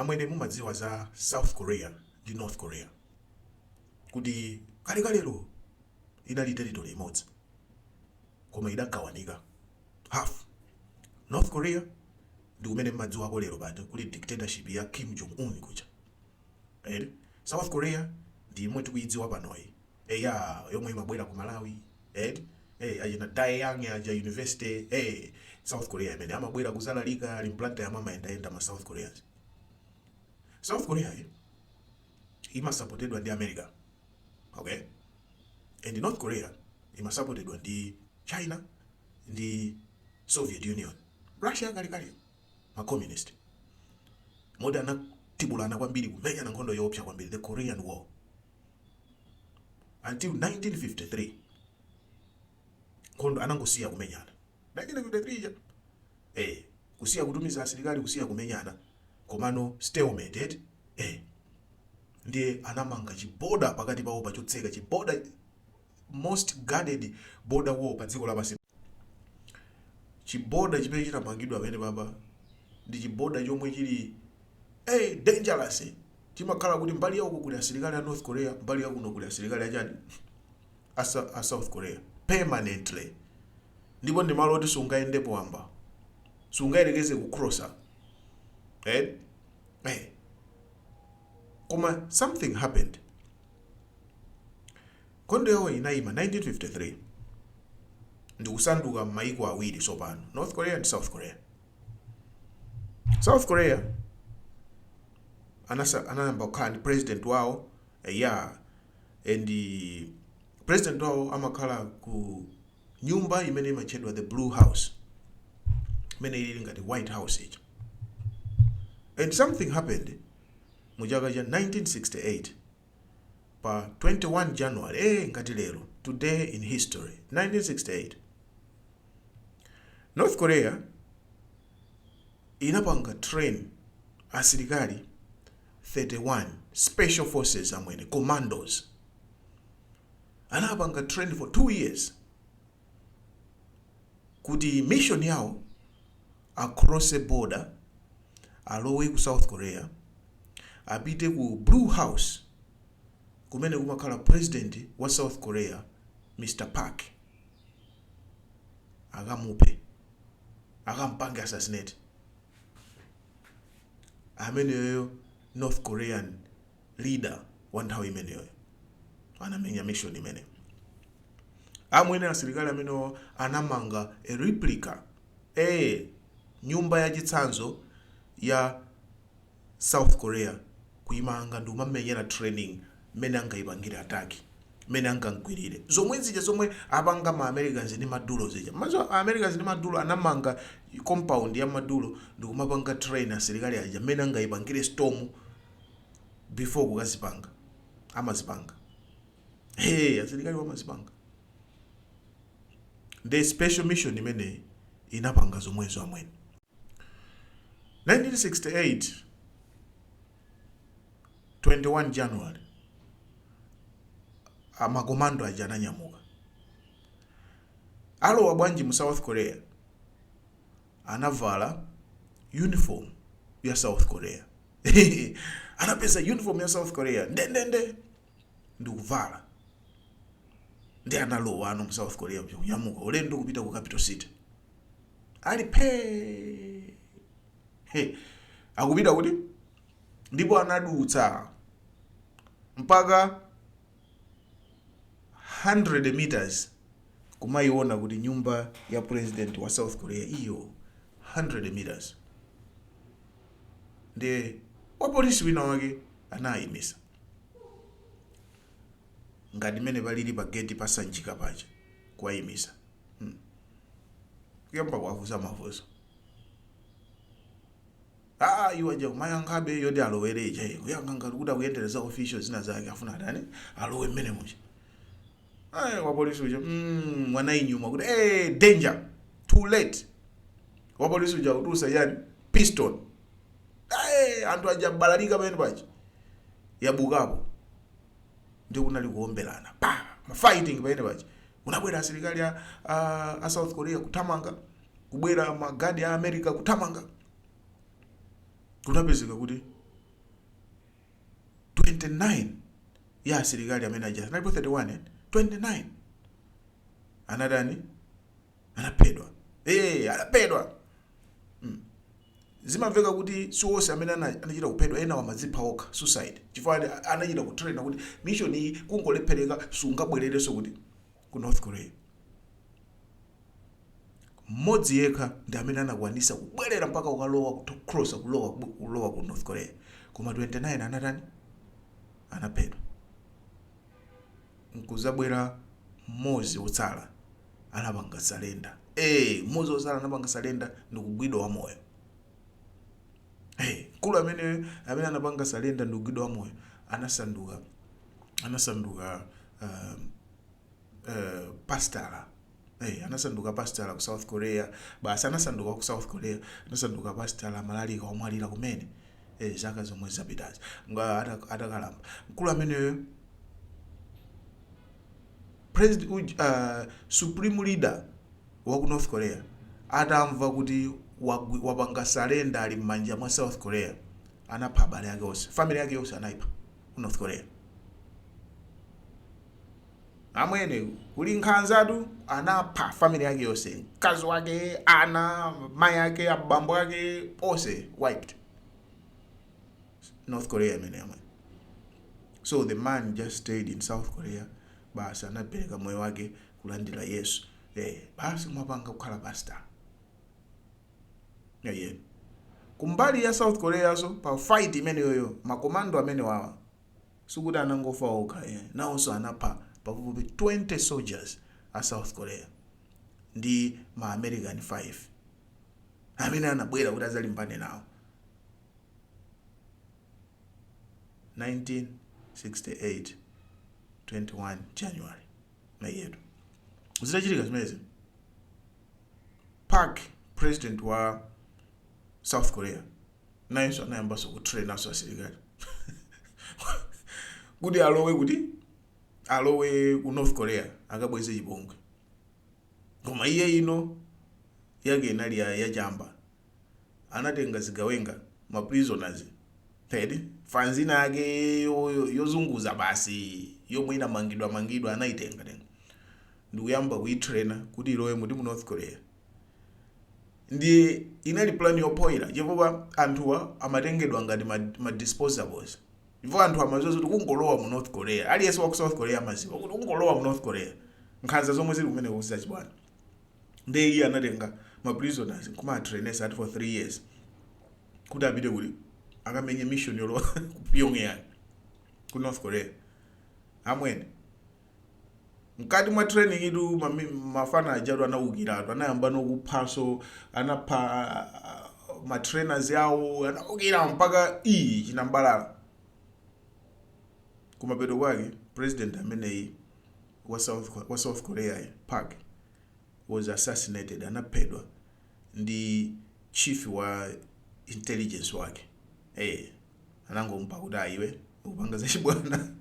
Amwene, mumadziwa za South Korea ndi North Korea kuti kalekalelo inali territory imodzi, koma idagawanika half. North Korea ndi kumene mmadziwako lero paja kuli dictatorship ya Kim Jong Un kuja. South Korea ndi imwe tikuyidziwa panoyi, eya, yomwe imabwera ku Malawi, achina Daeyang aja University, South Korea imene amabwera kuzalalika ali mPlanta yamwe amayendayenda ma South Koreans. South Korea iyi imasapotedwa ndi America, okay, and North Korea imasapotedwa ndi China ndi Soviet Union, Russia kalekale, ma communist, moti anatibulana kwambiri, kumenyana nkhondo yoopsa kwambiri, the Korean War, until 1953. Nkhondo anangosiya kumenyana 1953 ja, kusiya kutumiza asilikali, kusiya kumenyana, komano stalemate. Ndiye anamanga chiboda pakati pawo pachotseka, chiboda, most guarded border wall pa dziko lapansi. Chiboda chimene chinamangidwa pamene papa ndi chiboda chomwe chili dangerous. Chimakhala kuti mbali yauko kuli asilikali a North Korea, mbali yakuno kuli asilikali achani, a South Korea, permanently. Ndipo ndi malo oti sungayendepo wamba, sungayerekeze kucrossa. Koma something happened. Nkhondo yawo inayima 1953 ndikusanduka maiko awiri tsopano, North Korea ndi South Korea. South Korea anayamba kukhala ndi president wawo, yeah, and president wawo amakhala ku nyumba imene imatchedwa the Blue House, imene ilili ngati White House ija. And something happened mu chaka cha 1968 pa 21 January, ngati lero, today in history, 1968. North Korea inapanga train asilikali 31, special forces, amwene, commandos. Anapanga train for 2 years kuti mission yawo across a border, alowe ku South Korea, apite ku Blue House kumene kumakhala president wa South Korea, Mr Park, akamuphe, akampange assassinate ameneyoyo, North Korean leader wa nthawi imeneyoyo. Anamenya mission imene, amwene. Asilikali amenewo anamanga a replica, nyumba yachitsanzo ya South Korea, kuimanga ndi kumamenyera training mmene angayipangire attack, mmene angamgwirire, zomwe zija zomwe apanga ma Americans ndi Maduro zija. Mazo Americans ndi Maduro anamanga compound ya Maduro ndi kumapanga train asilikali aja mmene angayipangire storm before kukazipanga. Amazipanga, hey, asilikali wamazipanga. Ndi special mission imeneyi inapanga zomwezo, amwene. 1968 21 January, amakomando aja ananyamuka. Alowa bwanji mu South Korea? Anavala uniform ya South Korea. Anapeza uniform ya South Korea ndendende ndikuvala, ndi analowa ano mu South Korea, kunyamuka ulendo kupita ku capital city. Ali phe he, akupita kuti, ndipo anadutsa mpaka 100 meters kumayiona kuti nyumba ya president wa South Korea iyo, 100 meters. Ndi wapolisi wina wake anayimisa ngati mmene palili pa gate pasanjika paja, kuwayimisa, Kuyamba kuwafunsa mafunso. Ah, iwo aja kumayankhabe yoti alowere ija, kuyankha ngati kuti akuyendera za official zina zake, afuna atani, alowe mmene muja. Ayi, wapolisi uja wanayinyuma kuti danger, too late. Wapolisi uja kutulutsa yani, pistol. Anthu aja balalika pamene paja, yabukapo ndi kunali kuombelana pa ma fighting pamene paja. Kunabwera asilikali a South Korea kuthamanga, kubwera magadi a America kuthamanga. Kunapezeka kuti 29 ya asilikali amene aja analipo 31, eh? 29 anatani? Anaphedwa. Anaphedwa. Zimamveka kuti si onse amene anachita kuphedwa, ena amadzipha okha, suicide, chifukwa anachita kutraina kuti mission iyi kungolephereka sungabwererenso kuti ku North Korea. Mmodzi yekha ndi amene anakwanisa kubwerera mpaka ukalowa cross kulowa ku North Korea, koma 29 anatani? Anaphedwa. Nkuzabwera mmodzi wotsala, anapanga surrender. Mmodzi wotsala anapanga surrender ndikugwidwa wamoyo. Hey, mkulu amene anapanga surrender ndikugwidwa wamoyo anasanduka pastala. Hey, anasanduka pastala ku South Korea basi. Anasanduka ku South Korea, anasanduka pastala, malalika, omwalira kumene zaka zomwe zapitazi nga atakalamba mkulu ameneyo. President, supreme leader wa ku North Korea atamva kuti wapanga surrender, ali m'manja mwa South Korea, anapha abale ake onse, family yake yonse anayipha ku North Korea. Amwene, kuli nkhanzatu. Anapha family yake yonse, mkazi wake, ana, mayi ake, abambo ake, onse wiped. North Korea imene, amwene. So the man just stayed in South Korea basi, anapereka moyo wake kulandira Yesu. Basi, mwapanga kukhala pastor. Yeah. Kumbali ya South Korea, so pa fight imeneyoyo, makomando amene wawa sikuti anangofa okha, nawonso anapha pafupifupi 20 soldiers a South Korea ndi ma American 5 amene anabwera kuti azalimbane nawo. 1968, 21 January mayetu zitachitika zimenezi, Park, president wa South Korea, nayenso anayambanso kutrainanso asilikali kuti alowe ku North Korea akabweze chipongwe. Koma iye ino yake inali yachamba. Anatenga zigawenga, ma prisoners pedi fanzina yake yozunguza basi yomwe inamangidwa mangidwa, anayitenga tenga ndikuyamba kuyitraina kuti ilowe muti mu North Korea. Ndi inali plan yopoyera chifukwa anthuwa amatengedwa ngati ma disposables, chifukwa anthu amaziwa kuti kungolowa mu North Korea, aliyense wa ku South Korea amaziwa kuti kungolowa mu North Korea nkhanza zomwe zili kumeneko sizachibwana. Ndiye iye anatenga ma prisoners nkumatrainesa ati for 3 years kuti apite kuti akamenye mission yolowa ku Pyongyang, ku North Korea. Amwene, mkati mwa training itu mafana ajatu anawukiratu, anayamba nokuphaso, anapha ma trainers yawo, anawukira mpaka iyi chinambalala. Kumapeto kwake president ameneyi wa South Korea, Park, was assassinated, anaphedwa ndi chief wa intelligence wake. Anangompa kuti, "Ayiwe, ukupanga zachibwana."